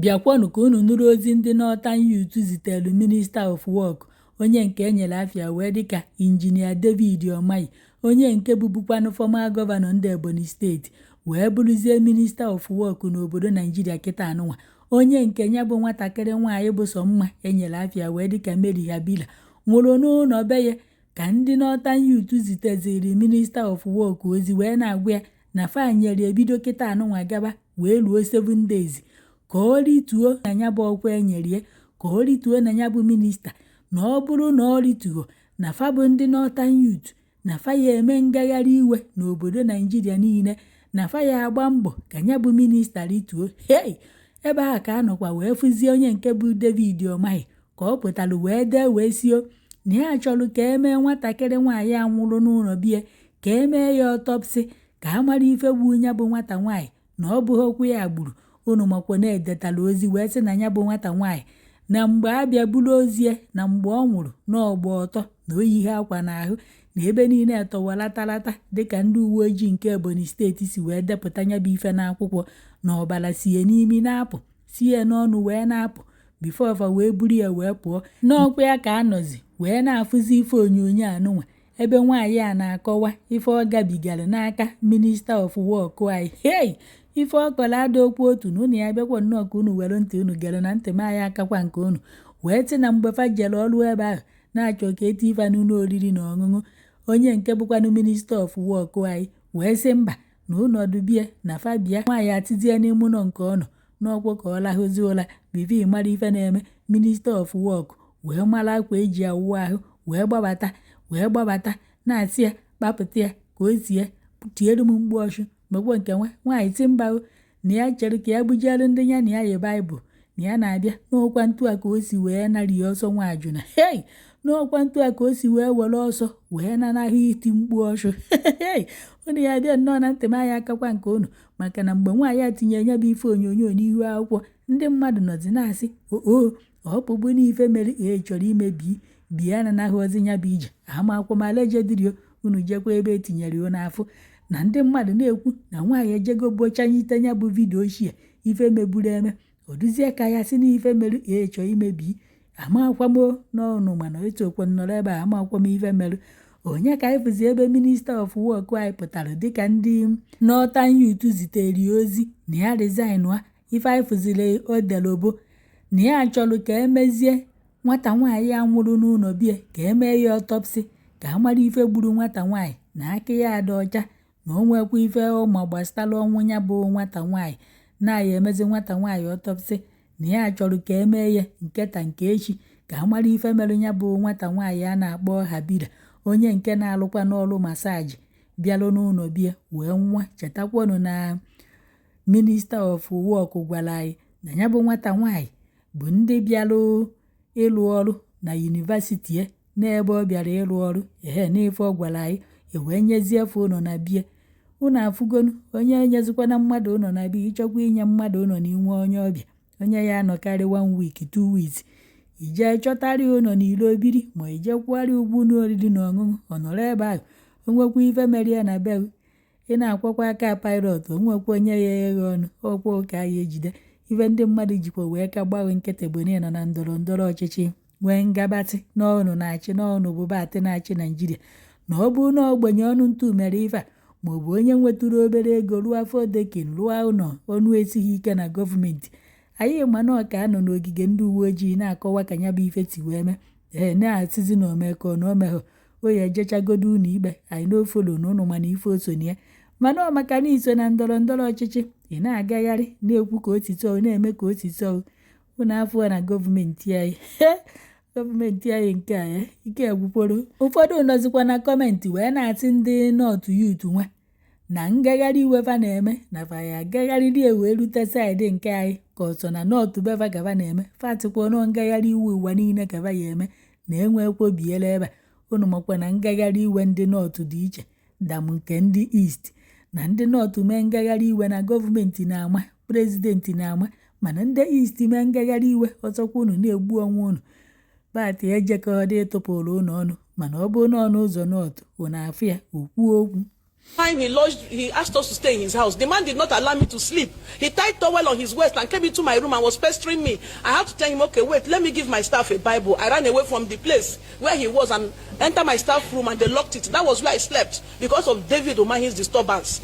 Bịakwanụ ka unu nụrụ ozi ndị Northern Youth zitere Minister of Work, onye nke enyere afịa wee dịka Injinia David Umahi, onye nke bụbukwanụ former governor ndị Ebonyi Steeti wee bụrụzie Minister of Work n'obodo Naijiria kịta anụnwa, onye nke ya bụ nwatakịrị nwaanyị bụ sọ mma enyere afịa wee dịka Mary Habila nwụrụ n'ụlọ be ya, ka ndị Northern Youth ziteziri Minister of Work ozi wee na-agwa ya na fa nyere ebido kịta anụnwa gaba wee ruo 7 days ka ọ rituo na ya bụ ọkwa enyere ya, ka ọ rituo na ya bụ minista. Na ọ bụrụ na ọ rituo, na fa bụ ndị Northern Youth na fa ya eme ngagharị iwe n'obodo Naijiria niile, na fa ya agba mbọ ka ya bụ minista rituo. Hei, ebe ahụ ka a nọkwa wee fụzie onye nke bụ David Umahi ka ọ pụtara wee dee wee sio na ya chọrọ ka emee nwatakịrị nwaanyị a nwụrụ n'ụlọ bie, ka emee ya autopsy, ka a mara ife gbu ya bụ nwata nwaanyị, na ọ bụghị okwu ya gburu. Unu makwa na-edetara ozi wee sị na ya bụ nwata nwaanyị, na mgbe a bịa buru ozie, na mgbe ọ nwụrụ n'ọgba ọtọ, na oyi akwa n'ahụ, na ebe niile etọwa latalata, dịka ndị uwe ojii nke Ebonyi Steeti si wee depụta ya bụ ife n'akwụkwọ, na ọbara sie n'imi na-apụ, sie n'ọnụ wee na-apụ before fa wee buru ya wee pụọ. N'ọkwa ya ka anọzi wee na-afụzi ife onyonyo anụnwa ebe nwaanyị a na-akọwa ife ọ gabigara n'aka Minister of Work anyị. Hei, ife ọ kọrọ ada okwu otu na unu ya bịakwa nnọọ ka unu were ntị unu gere na ntị ma ya akakwa nke unu wee sị na mgbe fa jere ọrụ ebe ahụ na-achọ ka eti ife n'ụlọ oriri na ọṅụṅụ, onye nke bụkwanụ Minister of Work anyị wee sị mba, na ụnọdụ bie na fa bịa. Nwaanyị atizie n'ime ụlọ nke ọ nọ n'ọkwụ ka ọ lahụzi ụla before mara ife na-eme, Minister of Work wee mara akwa eji awụ ahụ wee gbabata na-asị ya kpapụta ya ka o sie tiere m mkpu ọchụ mekwa nke nwa nwaanyị si mba o, na ya chere ka ya bujere ndị ya na ya yi Baịbụl na ya na-abịa. N'ọkwa ntu a ka o si wee narie ọsọ nwaajụna. Hei, n'ọkwa ntu a ka o si wee were ọsọ wee nanahụ iti mkpu ọchụ. Hei, unu ya bịa nnọọ na ntị m anya akakwa nke unu, maka na mgbe nwaanyị a tinyere ya bụ ife onyonyo n'ihu akwụkwọ, ndị mmadụ nọzi na-asị oo, ọ pụbụ n'ife mere e chọrọ imebi bịa nanahụzi ya bụ ije amakwamalejedrio. Unu jekwa ebe etinyere ya n'afọ na ndị mmadụ na-ekwu na nwaanyị ejego bochanyite ya bụ video ochie ife meburu eme, o duzie ka ya si n'ife mere e chọọ imebi amakwamo n'ọnụ. Mana etokwa nọrọ ebe a amakwam ife mere onye ka anyị fụzi ebe Minister of Work anyị pụtara dịka ndị Northern Youth zitere ya ozi na ya resign. A ife anyị fụziri odelobo na ya chọrọ ka emezie nwata nwaanyị a nwụrụ n'ụlọ bie, ka emee ya autopsy, ka a mara ife gburu nwata nwaanyị, na aka ya dị ọcha, na o nwekwa ife ọma gbasara ọnwụ ya bụ nwata nwaanyị, na-ya emezi nwata nwaanyị autopsy, na ya chọrọ ka emee ya nketa nke echi ka a mara ife mere ya bụ nwata nwaanyị a na-akpọ Habila, onye nke na-alụkwa n'ọrụ massage bịalụ n'ụlọ bie wee nwa. Chetakwanụ na Minister of Work gwara anyị na ya bụ nwata nwaanyị bụ ndị bịalụ ịlụ ọrụ na university ya, n'ebe ọ bịara ịrụ ọrụ ehe n'ife ọ gwara anyị, ewee nyezie efe ụlọ na bie. Unu afụgonu onye enyezikwana mmadụ ụlọ na bie. Ịchọkwa inye mmadụ ụlọ na inwe onye ọbịa, onye ya anọkarị one week, 2 weeks, ijee chọtarị ụlọ n'ilo obiri, ma ije kwụgharị ụgwọ ụlọ oriri na ọṅụṅụ, ọ nọrọ ebe ahụ. O nwekwa ife mere ya na be, ị na-akwakwa aka pilot, o nwekwa onye ya eghe ọnụ ọkwa ụka ya ejide ife. Ndị mmadụ jikwa wee ka gbaghị nkịtị bụ na ị nọ na ndọrọ ndọrọ ọchịchị nwee ngabatị n'ọnụ na-achị n'ọnụ bụ batị na-achị Naijiria, na ọ bụrụ na ogbenye ọnụ ntụ mere ife a, maọbụ onye nwetụrụ obere ego rụọ afọ dekin, rụọ ụlọ ọnụ esighị ike na gọọmenti anyị, mana ọ ka anọ n'ogige ndị uwe ojii na-akọwa ka ya bụ ife si wee mee, ee, na-asịzi na ome ka ọ na omeghọ o ya ejechagodo ụlọ ikpe. Anyị n'ofolo na ụnụ mana ife o so na ya, mana ọ maka na iso na ndọrọ ndọrọ ọchịchị, ị na-agagharị na-ekwu ka o si sọọ, na-eme ka o si sọọ. Unu afọ na gọọmenti anyị nke a ya ike gwụkworo. Ụfọdụ nọzikwa na comment wee na-asị ndị North Youth nwa na ngagharị iwe fa na-eme na fa ya agagharịrị e wee rute side nke anyị, ka ọsọ na North befa ka fa na-eme. Fa sịkwa nọ ngagharị iwe ụwa niile ka fa ya eme na enwekwa obiere ebe a. Unu makwa na ngagharị iwe ndị North dị iche dam nke ndị East, na ndị North mee ngagharị iwe na gọọmenti na-ama, president na-ama, mana ndị East mee ngagharị iwe, ọzọkwa unu na-egbu onwe unu, party ejekọdị ịtụpụrụ unu ọnụ. Mana ọ bụrụ n'ọnụ ụzọ North, unu afụ ya okwuo okwu. Time he lodged, he asked us to stay in his house. The man did not allow me to sleep. He tied towel on his waist and came into my room and was pestering me. I had to tell him, "Okay, wait, let me give my staff a Bible." I ran away from the place where he was and entered my staff room, and they locked it. That was where I slept because of David Umahi's disturbance.